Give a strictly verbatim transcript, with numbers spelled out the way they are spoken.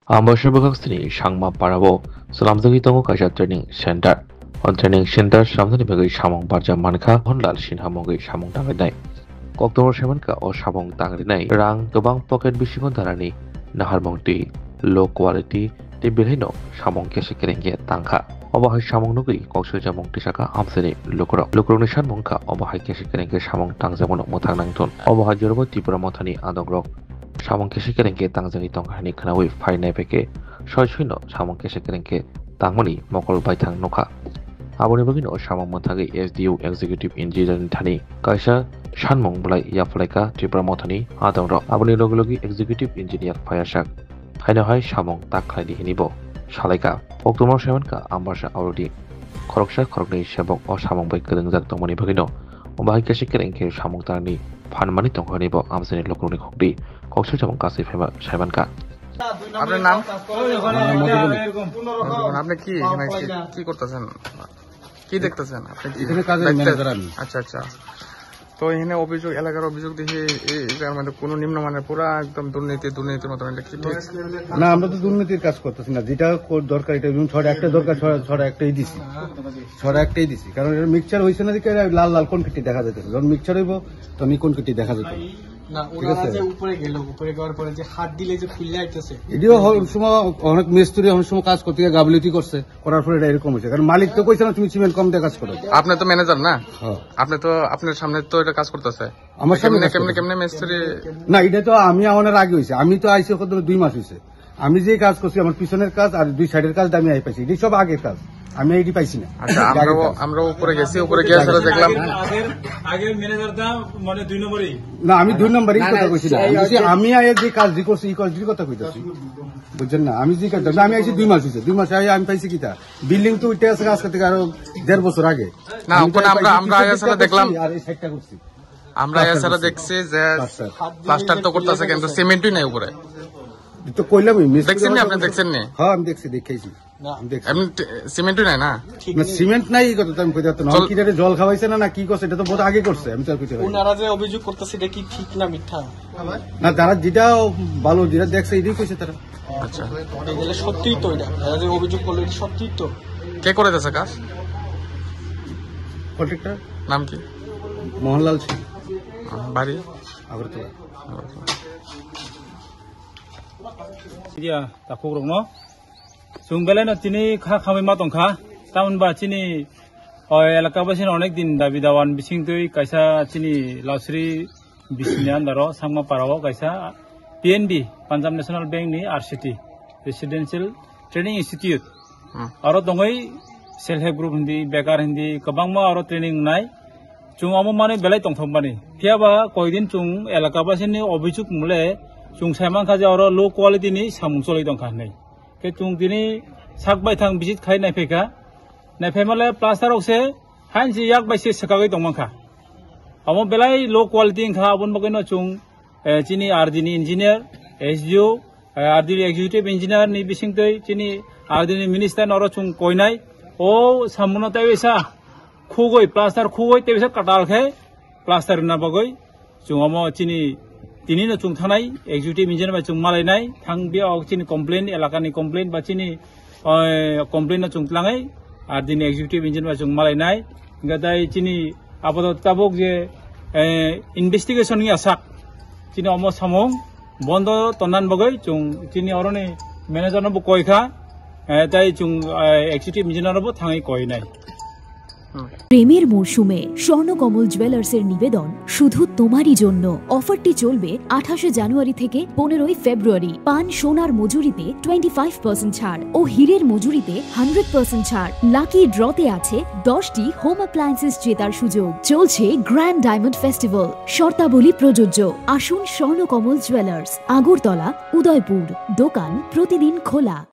Ambasa bwkhak sini Sangma parao swnamjagwi tongo kaisa training center. O training center swnamnani bagwi samung barjak mankha Honlal Sinha mungwi samung tangrinai. Koktorma saimankha o samung tangrinai rang kwbang pocket bisingo darani naharmung twi low quality tei belhaino samung kesa kereng khe tangkha. Obo hai samung nugwi kok swijamung tisaka amchaini lukurok. Lukurokni sanmung wngkha obo hai kesa kereng khe samung tangjakmano mwthang nangthun. Obo hai jorbo Tipra Mothani adongrok samung kesa kereng khe tangjagwi tongkha hwnwi khwnawi phainai bai khe soi soino samung kesa kereng khe tangmani mokol baithang nukha. Aboni bagwino samung mwthagwi S D O Executive Engineer ni thani kaisa sanmung bwlai yaphlaikha Tipra Mothani adongrok. Aboni logi logi Executive Engineer phaiyasak haino hai samung tak khlaidi hwnwi bo salaikha. Koktorma saimankha Ambasa Aurodi khoroksa khoroknwi sebok o samung bai kwrwngjak tongmani bagwino obo hai kesa kereng khe samung tangni phan manwi tongkha hwnwi bo amchaini lukurokni khukdi kok swijamung kasui phaima saimankha. আপনার নাম? মোহাম্মদ মজিবুল। আপনি কি এখানে কি, কি করতেছেন? কি দেখতেছেন? আপনি কি এখানে কাজের দেখতে- ম্যানেজার আমি। আচ্ছা, আচ্ছা। তো এখানে অভিযোগ, এলাকার অভিযোগ দেখি এই, এই যে আমাদের কোনো নিম্নমানের পুরা একদম দুর্নীতি, দুর্নীতির মতন, এটা কি ঠিক? না, আমরা তো দুর্নীতির কাজ করতেছি না, যেটা কর-, দরকার এটা, যেমন ছড়া একটা দরকার, ছড়া, ছড়া একটাই দিছি, ছড়া একটাই দিছি, কারণ এটা মিক্সচার হয়েছে না দেখে লাল লাল কনক্রিটটি দেখা যাইতেছে, যখন মিক্সচার হইব তখন এই কনক্রিটটি দেখা যাইতেছে। না, ঠিক ওনারা আছে? যে উপরে গেল, উপরে যাওয়ার পরে যে হাত দিলে যে খুলে আইতেছে। এটিও হ-, অনেক সময় অনেক মিস্ত্রি অনেক সময় কাজ করতে গিয়ে গাফিলতি করছে, করার পরে এটা এরকম হয়েছে। কারণ মালিক তো কইছে না তুমি সিমেন্ট কম দিয়ে কাজ করো। আপনি তো ম্যানেজার না? হ্যাঁ। আপনি তো, আপনার সামনে তো এটা কাজ করতেছে। আমার সামনে কেমনে, কাজ কেমনে, করতেছে। কেমনে মিস্ত্রি? না, এটা তো আমি আমার আগে হয়েছে। আমি তো আইসি কত দুই মাস হয়েছে। আমি যে কাজ করছি, আমার পিছনের কাজ আর দুই সাইডের কাজ আমি আই পাইছি। এটি সব আগের কাজ। আমি এটি পাইছি না। আচ্ছা, এটি আগের আমরাও, কাজ। আমরাও উপরে গেছি, উপরে গিয়ে আসলে দেখলাম। আগের, আগের ম্যানেজারটা মানে দুই নম্বরই। না, আমি দুই নম্বরই না, কথা না, কইছি না। আমি এই বলছি, যে আমি আগে যে কাজ দি করছি, এই কাজ দি কথা কইতাছি। বুঝছেন না? আমি যে কাজ, আমি আইছি দুই মাস হইছে। দুই মাস আগে আমি পাইছি কিতা? বিল্ডিং তো উঠে আছে আজকে থেকে আরো দেড় বছর আগে। না, আমি তো ওখানে আমরা, পাইছি আমরা পিছন আইয়া দিকটা আসলে দেখলাম। করছি আর এই সাইডটা করছি। আমরা আইয়া প্লাস্টার আসলে করছি। দেখছি যে প্লাস্টার। প্লাস্টার তো করতেছে, কিন্তু সিমেন্টই নাই উপরে। তো কইলামই, মিস্ত্রি দেখছেন নি আমার আপনি? কাছে দেখছেন নি? হ্যাঁ, আমি দেখছি, দেখেছি। না। আমি দেখছি। এমনি টি-, সিমেন্টই নাই না? ঠিক না, নেই। সিমেন্ট নাই, এই কথা তো আমি কইতে পারতাম না। চল। কি জানি জল খাওয়াইছে না, না কি করছে, এটা তো বহুত আগে করছে, আমি তো আর কইতে পারি না। ওনারা যে অভিযোগ করতেছে, এটা কি ঠিক না মিথ্যা? না, তারা যেটা ভালো, যেটা দেখছে, এটাই কইছে তারা। আচ্ছা। এটা তাহলে সত্যিই তো এটা। এরা যে অভিযোগ করলো, এটা সত্যিই তো। কে করে দিয়েছে কাজ? কন্ট্রাক্টর। নাম কি? মোহনলাল সিং। আহ, বাড়ি? আগরতলা। Agartala. Media takhuk rokno. Chwng belai no tini kha khamwi ma tongkha. Tamoni ba chini o elaka basini onek din dabi dawan bising twi kaisa chini Lasri bisini andaro Sangma parao kaisa P N B, Punjab National Bank ni R C T, Residential Training Institute. Hmm. Aro tongwi self help group hindi, bekar hindi, kwbangma aro training nai. Chwng omo manwi belai tongthok mani. Phiya ba koidin chwng elaka basini obisuk mole chwng sai mankha je oro low quality ni samung choli tongkha hinwi. Khe chwng tini sak baithang visit khai naiphaikha. Naiphaimale plaster rok se hain se yak bai se swkagwi tongmankha. Omo belai low quality wngkha, aboni bagwino chwng, eh, chini R D ni engineer, S D O, eh, R D ni executive engineer ni bisingtwi chini R D ni minister no oro chwng koinai. O samunno tei bisa khugwi, plaster khugwi tei bisa kwtal khe plaster rwna bagwi chwng omo chini tini no chwng thanai, executive engineer bai chwng malainai, thang bia o chini complain, elaka ni complain ba chini, eh, complain no chwng tlangwi, R D ni executive engineer bai chwng malainai. Hingkhe tai chini apatot tabuk je, eh, investigation ni asak chini omo samung bondo tonnan bagwi chwng chini oroni manager no bo koi kha, eh, tai chwng, eh, executive engineer no bo thangwi koi nai. প্রেমের মরশুমে স্বর্ণকমল জুয়েলার্সের নিবেদন শুধু তোমারই জন্য। অফারটি চলবে আঠাশে জানুয়ারি থেকে পনেরোই ফেব্রুয়ারি। পান সোনার মজুরিতে টোয়েন্টি ফাইভ পার্সেন্ট ছাড় ও হীরের মজুরিতে হান্ড্রেড পার্সেন্ট ছাড়। লাকি ড্রতে আছে দশটি হোম অ্যাপ্লায়েন্সেস জেতার সুযোগ। চলছে গ্র্যান্ড ডায়মন্ড ফেস্টিভ্যাল, শর্তাবলী প্রযোজ্য। আসুন স্বর্ণকমল জুয়েলার্স, আগরতলা, উদয়পুর। দোকান প্রতিদিন খোলা।